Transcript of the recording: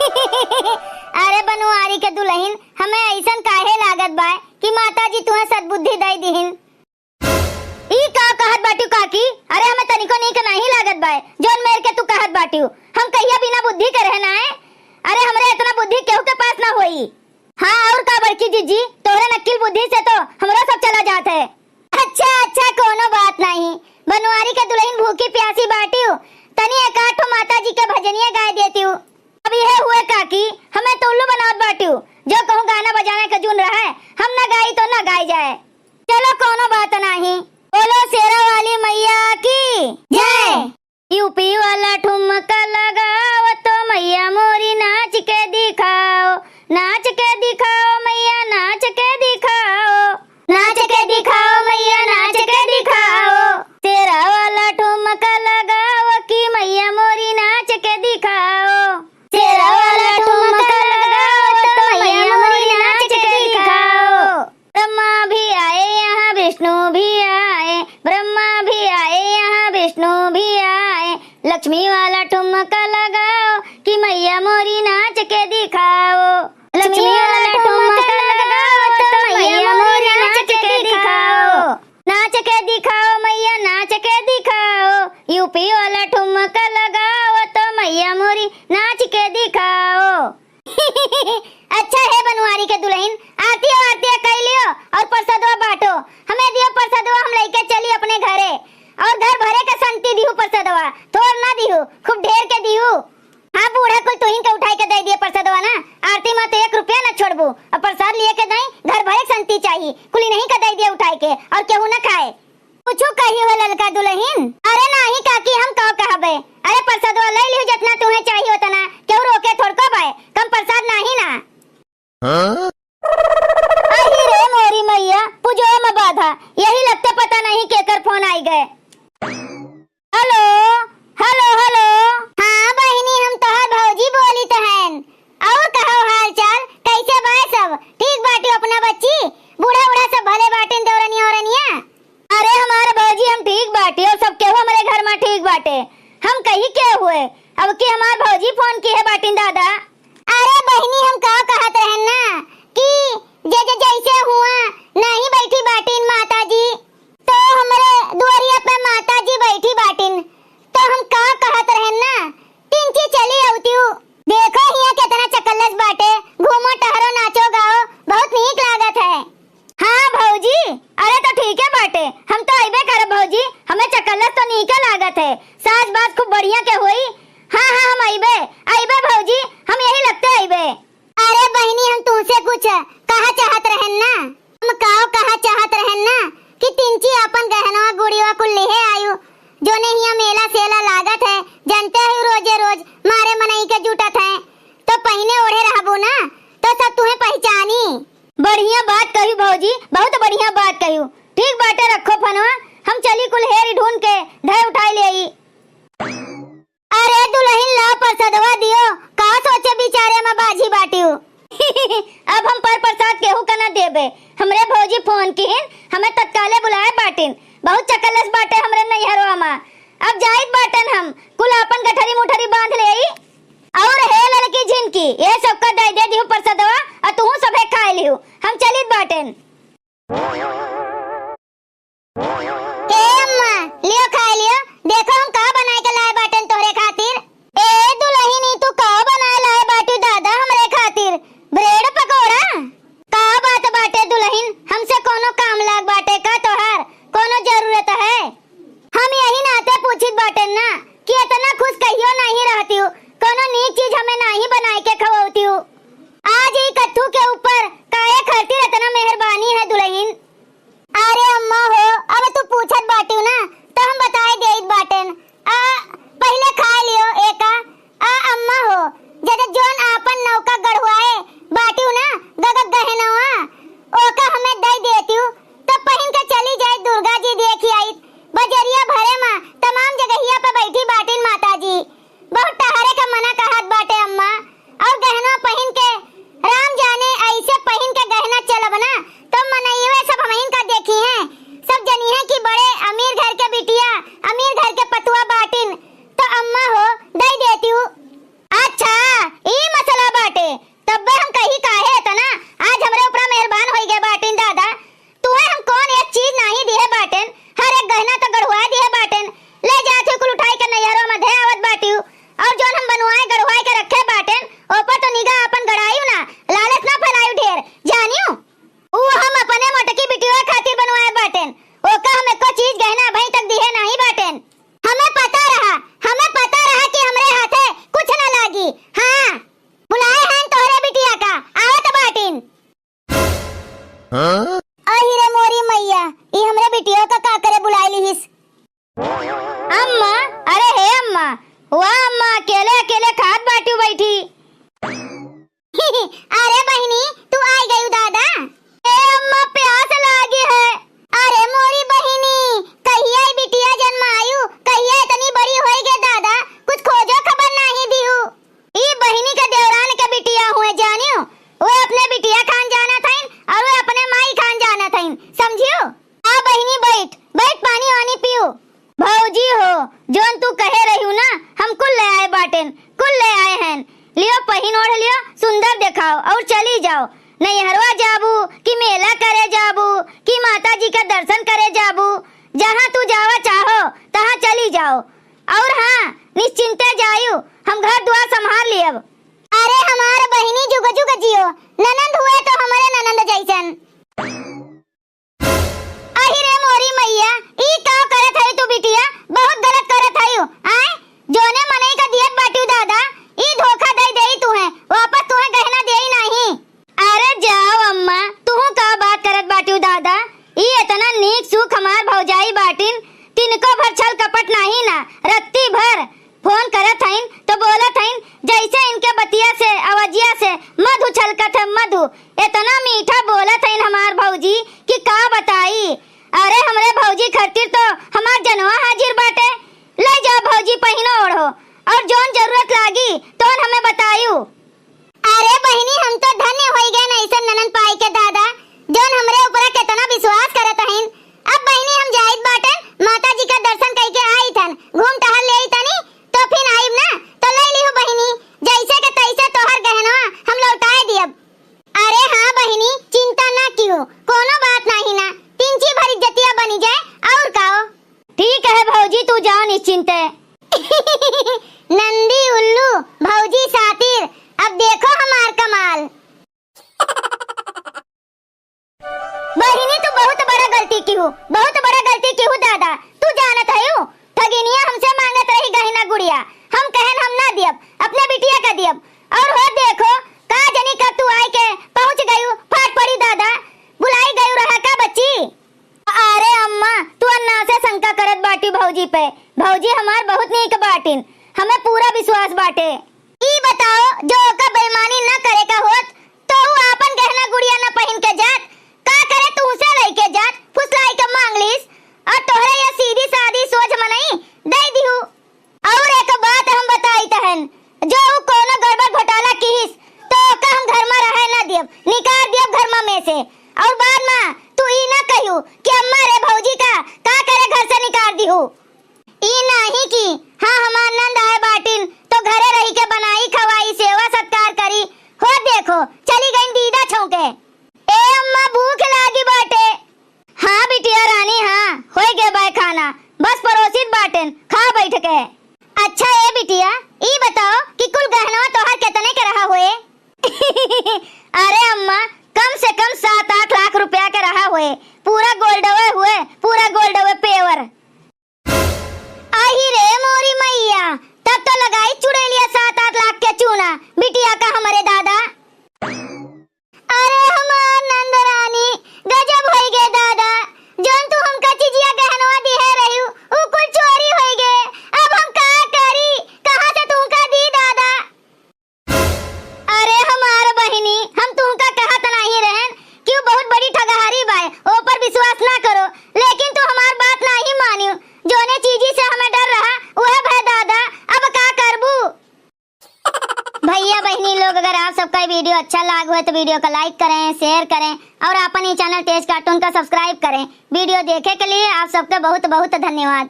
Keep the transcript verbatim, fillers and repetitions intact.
अरे बनवारी के दुलहिन, हमें अइसन काहे लागत बाय कि माता जी तुहें सद्बुद्धि दइ दिहिन? ई का कहत बाटिउ काकी? अरे हमें तनिको नीक नाहीं लागत बाय, जौन मेर के तू कहत बाटिउ। हम कहिया बिना बुद्धि के रहे नाय? अरे हमरे एतना बुद्धि केहू के पास ना होई। हाँ अउर का बड़की जिज्जी, तोहरे नक्किल बुद्धि से तो हमरो सब चला जात है। अच्छा अच्छा, कउनो बात नाहीं। बनवारी के दुलहिन भूखी प्यासी बाटिउ, तनी एक आध ठो माता जी के भजनिया गाय देतिउ। अब इहे हुए काकी, हमें तो उल्लू बनावत बाटिउ। जो कहूँ गाना बजाना के जुन रहे, हम ना गाई तो ना गाई जाए। चलो कउनो बात नाहीं। बोलो शेरा वाली मैया की जय। यूपी वाला ठुमका लगाओ तो मैया मोरी नाच के दिखाओ, नाच के दिखाओ मैया, नाच के दिखाओ, नाच के दिखाओ मैया, नाच के दिखाओ। शेरा वाला ठुमका लगाओ कि मैया मोरी नाच के दिखाओ, शेरा वाला ठुमका लगाओ तो मैया मोरी नाच के दिखाओ। ब्रह्मा भी आए यहाँ, विष्णु भी आए, ब्रह्मा भी आए यहाँ, विष्णु भी आए। लक्ष्मी वाला ठुमका लगाओ कि मैया मोरी नाच के दिखाओ। लक्ष्मी वाला ठुमका लगाओ तो मैया मोरी नाच के दिखाओ। नाच के दिखाओ मैया, नाच के दिखाओ। यूपी वाला ठुमका लगाओ तो मैया मोरी नाच के दिखाओ। अच्छा हे बनवारी के दुलहिन, आरतियो आरतिया कइ लियो अउर परसदवा बाँटो। हमें दियो परसदवा, हम लइके चली अपने घरे अउर घर भरे के संती दिहु परसदवा, थोर ना दिहु, खूब ढेर के दिहु। हाँ बूढ़ा कुल तुहिन के उठाइ के दइ दिए परसदवा ना, आरती मा तो एक रुपया ना छोड़बू। अउर परसाद लिहे के दाईं घर भरे के संती चाही, कुल इनहीं के दइ दिए उठाइ के अउर केहू ना खाए। कुछु कही हो ललका दुलहिन? अरे नाहीं काकी, हम का कहबे? अरे परसदवा लइ लिहु, जेतना तुहें चाही ओतना, केहू रोके थोड़को बाय, कम परसाद नाहीं ना। हाँ? अहि रे मोरी मैया, पुजो म बाधा, यही लगते पता नहीं केकर फोन आइ गए। हेलो, हेलो, हेलो। हाँ बहिनी, हम तोहार भौजी बोलित हन। अउर कहो हाल चाल, कइसे बाय सब? ठीक बाटिउ अपना बच्ची? बूढ़ा उढ़ा सब भले बाटिन देवरनिया औरनिया? अरे हमार भौजी, हम ठीक बाटी अउर सब केहू हमरे घर मा ठीक बाटे। हम कही के हुए, अब की हमार भौजी फोन किहे बाटिन दादा। अरे बहिनी, हम का कहत रहन ना कि जे जे जइसे हुआ नाहीं बइठी बाटिन माता जी, तो हमरे दुअरिया पे माता जी बइठी बाटिन, तो हम का कहत रहन ना, तिनची चली अउतिउ। देखो हियाँ केतना चकल्लस बाटे, घूमो टहरो नाचो गाओ, बहुत नीक लागत है। हाँ भौजी, अरे तो ठीके बाटे, हम तो अइबे करब भौजी, हमें चकल्लस तो नीके लागत है, साज बाज खूब बढ़िया के होई। हाँ हाँ हम अइबे, अइबे भौजी, हम यही लगते अइबे। अरे बहिनी, हम तुहसे कुछ कहा चाहत रहन ना। हम काव कहा चाहत रहन ना कि तिनची आपन गहनवा गुड़िवा कुल लिहे आयु, जोने हियाँ मेला सेला लागत है, जनते हउ रोजे रोज मारे मनई के जुटत है, तो पहिने ओढ़े रहबू ना तो सब तुहें पहिचानी। बढ़िया बात कहिउ भौजी, बहुत बढ़िया बात कहिउ। ठीक बाटे, रखो फनवा, हम चली कुल हेरी ढूंढ के धए उठाइ लेई। अरे दुलहिन, ला परसदवा दियो, का सोचे बिचारे मा बाझी बाटिउ? अब हम पर परसाद केहू का ना देबे। हमरे भौजी फोन किहिन, हमें तत्काले बुलाए बाटिन। बहुत चकल्लस बाटे हमरे नैहरवा मा। अब जाइत बाटन हम, कुल आपन गठरी मुठरी बाँध लेई। अउर हे ललकी झिनकी, ये सबका दइ दे दिहु परसदवा, अउर तुहू सभे खाइ लिहु। हम चलित बाटेन। ए अम्मा, लियो खाइ लियो, देखो हम का बनाइ के लाए बाटेन तोहरे खातिर। ए दुलहिन, ई तू का बनाइ लाए बाटू दादा हमरे खातिर? ब्रेड पकौड़ा? का बात बाटे दुलहिन, हमसे कउनो काम लाग बाटे का तोहार? कउनो जरूरत है? हम यही नाते पूछित बाटेन ना कि एतना खुस कहियो नाहीं रहतिउ, कउनो नीक चीज हमें नाहीं बनाइ के खवउतिउ। आज ई कत्थू के ऊपर काहे खातिर एतना मेहरबानी है दुलहिन? अरे अम्मा हो, अब तू पूछत बाटिउ ना, त हम बताइ देइत बाटेन। आ, पहिले खाइ लियो एका। आ अम्मा हो, जदे जउन आपन नौका गढ़वाए बाटिउ ना, गगत गहनवा, ओका हमें दइ देतिउ, त पहिन के चली जाइत दुर्गा जी देखि आइत। बजरिया भरे मा तमाम जगहिया पे बइठी बाटिन माता जी। बहुत टहरे का मना कहत बाटे अम्मा, अउर गहनवा पहिन के राम जाने अइसे बैठी। अरे बहिनी, तू आइ गयू दादा? ए अम्मा, प्यास लागी है। अरे मोरी बहिनी, कहिया ई बिटिया जन्मायु, कहिया इतनी बड़ी होइगे दादा, कुछ खोजो खबर नाहीं दिहु। ई बहिनी के देवरान के बिटिया हुए जानियो, वे अपने बिटिया खान जानत हइन और वे अपने माई खान जानत हइन, समझियो? आ बहिनी बैठ, बैठ पानी वानी पियो। भौजी हो, जौन तू कहे रहियो ना, हम कुल ले आए बाटेन, कुल ले आए हन। लियो पहिन ओढ़ लियो, सुंदर देखाओ और चली जाओ। नैहरवा जाबू कि मेला करे जाबू कि माता जी के दर्शन करे जाबू, जहाँ तू जावा चाहो तहाँ चली जाओ। और हाँ, निश्चिंते जायु, हम घर द्वार संभाल लियब। अरे हमार बहिनी जुग जुग जियो, ननंद हुए तो हमरे ननंद जैसन। अहि रे मोरी मैया, ई का करत हई तू बिटिया? बहुत गलत करत हई। आय, जोने मनई का दियत बाटिउ दादा, ई धोखा दे देई तुहे, वापस तुहे गहना देई नाहीं। अरे जाओ अम्मा, तुहू का बात करत बाटिउ दादा? ई इतना नीक सुख हमार भौजाई बाटिन, तिनको भर छल कपट नाहीं ना, रत्ती भर फोन करत हइन तो बोलत हइन, जैसे इनके बतिया से, आवाजिया से मधु छलकत है, मधु। इतना मीठा बोलत हइन हमार भौजी कि का बताई। अरे हमरे भौजी खातिर तो हमार जनवा हाजिर बाटे। ले जाओ भौजी, पहिनो ओढ़ो, और जौन जरूरत लागी तौन हमें बतायु। अरे बहिनी, हम तो धन्य होई गए न ऐसन ननन पाई के दादा, जौन हमरे ऊपरा केतना विश्वास करत हइन। अब बहिनी हम जाइत बाटन, माता जी का दर्शन कइके आइत हन, घूम टहल लेई तनी, तो फिर आइब ना, तो ले लिहु बहिनी, जैसे के तैसे तोहर गहनवा हम लौटाए दियब। अरे हाँ बहिनी, चिंता ना कियो, कोनो बात नाही ना, तिनची भर इज्जतिया बनी जाए, और काओ। ठीक है भौजी, तू जाओ निश्चिंते। नंदी उल्लू, भौजी सातिर, अब देखो हमार कमाल। बहिनी, तू बहुत बड़ा गलती किहू, बहुत बड़ा गलती किहू दादा। तू जानत हयू, ठगिनिया हमसे मांगत रही गहना गुड़िया, हम कहन हम ना दियब, अपने बिटिया का दियब। और हो देखो, का जनी कब तू आए के पहुँच गयू, फाट पड़ी दादा, बुलाई गयू रहा का बच्ची? अरे अम्मा, तू अन्ना से शंका करत बाटी भौजी पे। भौजी हमार बहुत नीक बाटिन, हमें पूरा विश्वास बाटे। ई बताओ, जो ओका बेईमानी न करे का होत, तो ऊ आपन गहना गुड़िया न पहिन के जात, का करे तू से लइके जात, फुसलाई के मांग लीस, और तोहरे ये सीधी सादी सोझ मनई दे दिहू। और एक बात हम बताइत हन, जो ऊ कोनो गड़बड़ घोटाला किहिस, तो ओका हम घर में रहे ना दियब, निकाल दियब घर में, में से। और बाद में तू ई ना कहियो कि अम्मा रे भौजी का, का करे घर से निकाल दिहू। ई नाही कि हाँ हमार नंद आए बाटिन, तो घरे रही के बनाई, खवाई, सेवा सत्कार करी। हो देखो, चली गईन दीदा छौंके। ए अम्मा, भूख लागी बाटे। हाँ बिटिया रानी, हाँ, होई गे बाय खाना, बस परोसित बाटेन, खा बैठ के। अच्छा ए बिटिया, ई बताओ कि कुल गहनवा तोहार केतने के रहा हुए? अरे अम्मा, कम से कम सात आठ लाख रुपया के रहा हुए, पूरा गोल्डवे हुए, पूरा गोल्डवे पेवर। आही रे मोरी मैया, तब तो लगाई चुड़ैलिया सात आठ लाख के चूना, बिटिया का हमरे दादा। अरे हमार नंद रानी, गजब होई गे दादा, जौन तू हमका चिजिया गहनवा दिहे रहिउ, उ कुल चोरी होई गे। अब हम का करी, कहाँ से तुमका दी दादा? अरे हमार बहिनी, हम तुमका कहत नाहीं रहन कि उ बहुत बड़ी ठगहारी बाय, ओ पर विश्वास ना करो, लेकिन तू हमार बात नाहीं मानिउ। जौने चीजी से हमें डर रहा, उहे भय दादा, अब का करबू? भैया बहिनी लोग, अगर आप सबका ये video अच्छा लाग हुए तो video का like करें, share करें और अपन ये channel तेज cartoon का subscribe करें। Video देखे के लिए आप सबका बहुत बहुत धन्यवाद।